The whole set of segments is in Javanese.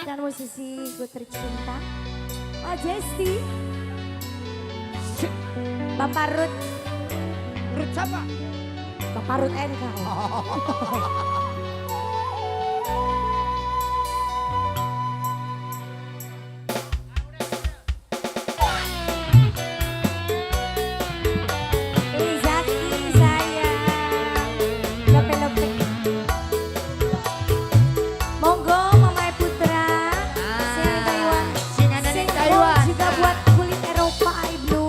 Dan musisi gue tercinta Majesty, Bapak Ruth. Ruth siapa? Bapak Ruth NK. Zaki sayang, lope-lope. Monggo Mama Putra, sing Taiwan, Sing ada di sing Taiwan. Juga buat kulit Eropa Ibnu.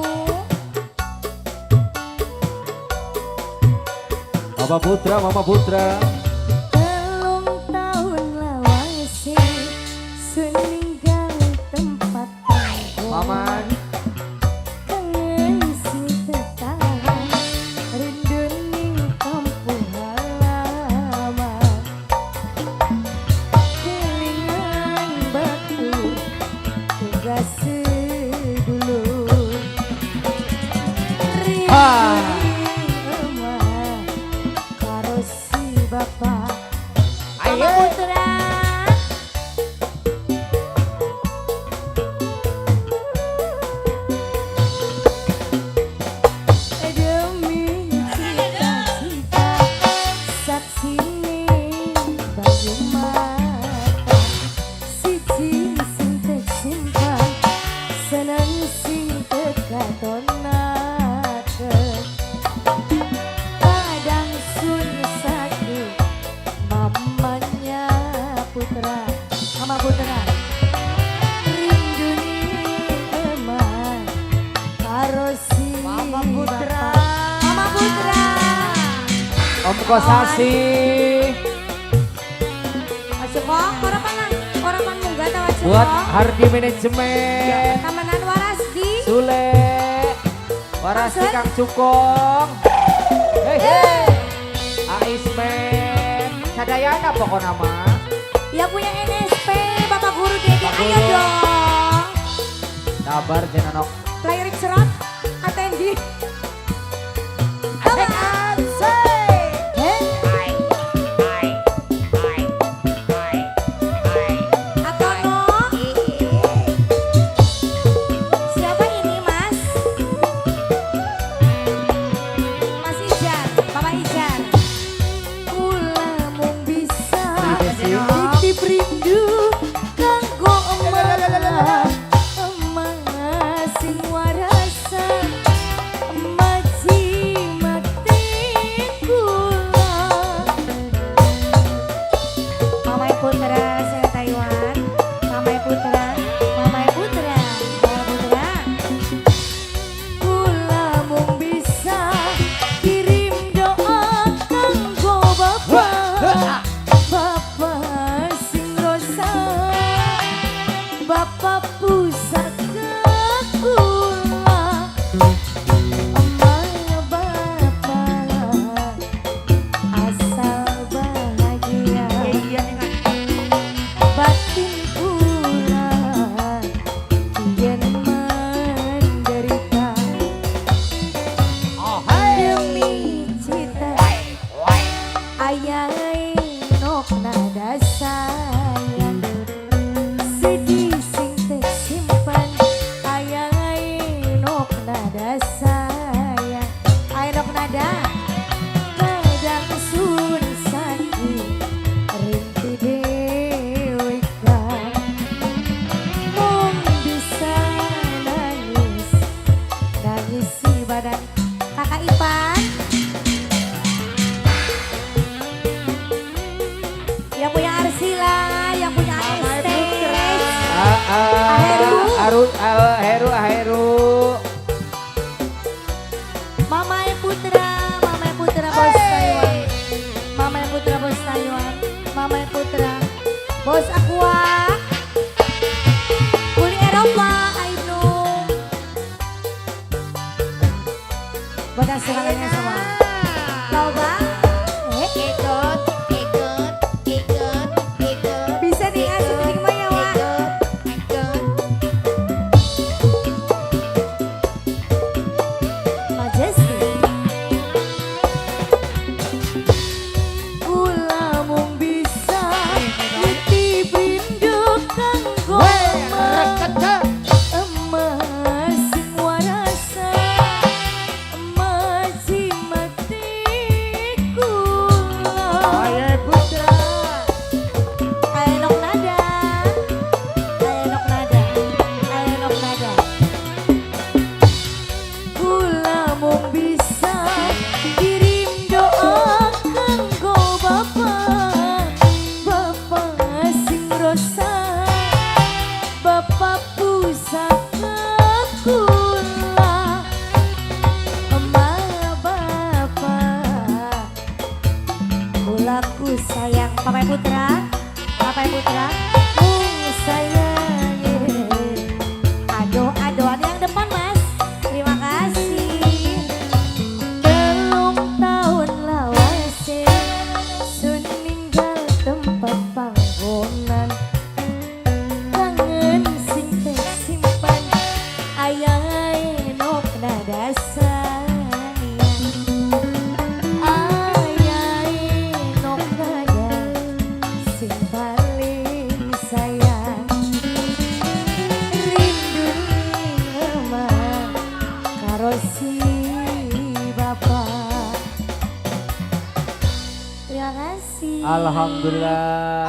Mama Putra, Mama Putra. 3 tahun lawase sun ninggal tempat panggon. Maman. Kangen sing tertahan, rindu ning kampung halaman. Kelingan batur tugas sedulur. Rindu ning omah karo si bapak. Mama Ayo. Putra. Demi cita-cita saksine banyu mata, siji sing tersimpan seneng sing tekatonaken. Kadang sun sakit mamanya Putra, Mama Putra, rindu ning emah karo si Mama Putra. bapak. Mama Putra. Om Kosasi. Masuk kok, ora panan, ora pan munggah ta Wajah Buat Hardi Manajemen. Tamanan Warasdi. Sule. Warasti Kang Cukong. Hei, Eh, Aismen. Sadayana pokoknya mah. Yang punya NSP, Bapak Guru Dede, Bapak ayo Guru. Dong. Sabar jenenok. Player cerot, atendi. Asik asik. Eh, Atono. Siapa ini, Mas? Mas Ijar, Bapak Ijar. Kula mung bisa nitip rindu kanggo emah, emah sing warasan maji mati kula. Mama Putra sing Taiwan, Mama Putra, Mama Putra, Mama Putra. Kula mung bisa kirim doa kanggo bapak, bapak sing rosa, bapak pusaka kula. Emang bapak asal bahagia, Iya dengan batin kula yen menderita. Oh, hey. Demi cita ayah nok nada sayang, sedih sing tersimpan ayah nok nada sayang, ayah nok nada. Kadang sun sakit rinti deweka, mung bisa nangis nangis si badan. Kakak Ipan yang punya Arsila, yang punya Mama AST. Putra. Ah, ah, Aheru. Aru, ah, Heru, Heru. Mama Putra, Mama Putra bos Taiwan, Mama Putra bos Taiwan, Mama Putra bos Aqua, Kuli Eropa, Aibnu. Buat segalanya semua. Coba, eh, Ikut, ikut, ikut, ikut. Bisa dikasih titik maya, Wak. Ikut, ikut. Majesty. Kula mung bisa nitip rindu. Si Bapak. Terima kasih. Alhamdulillah.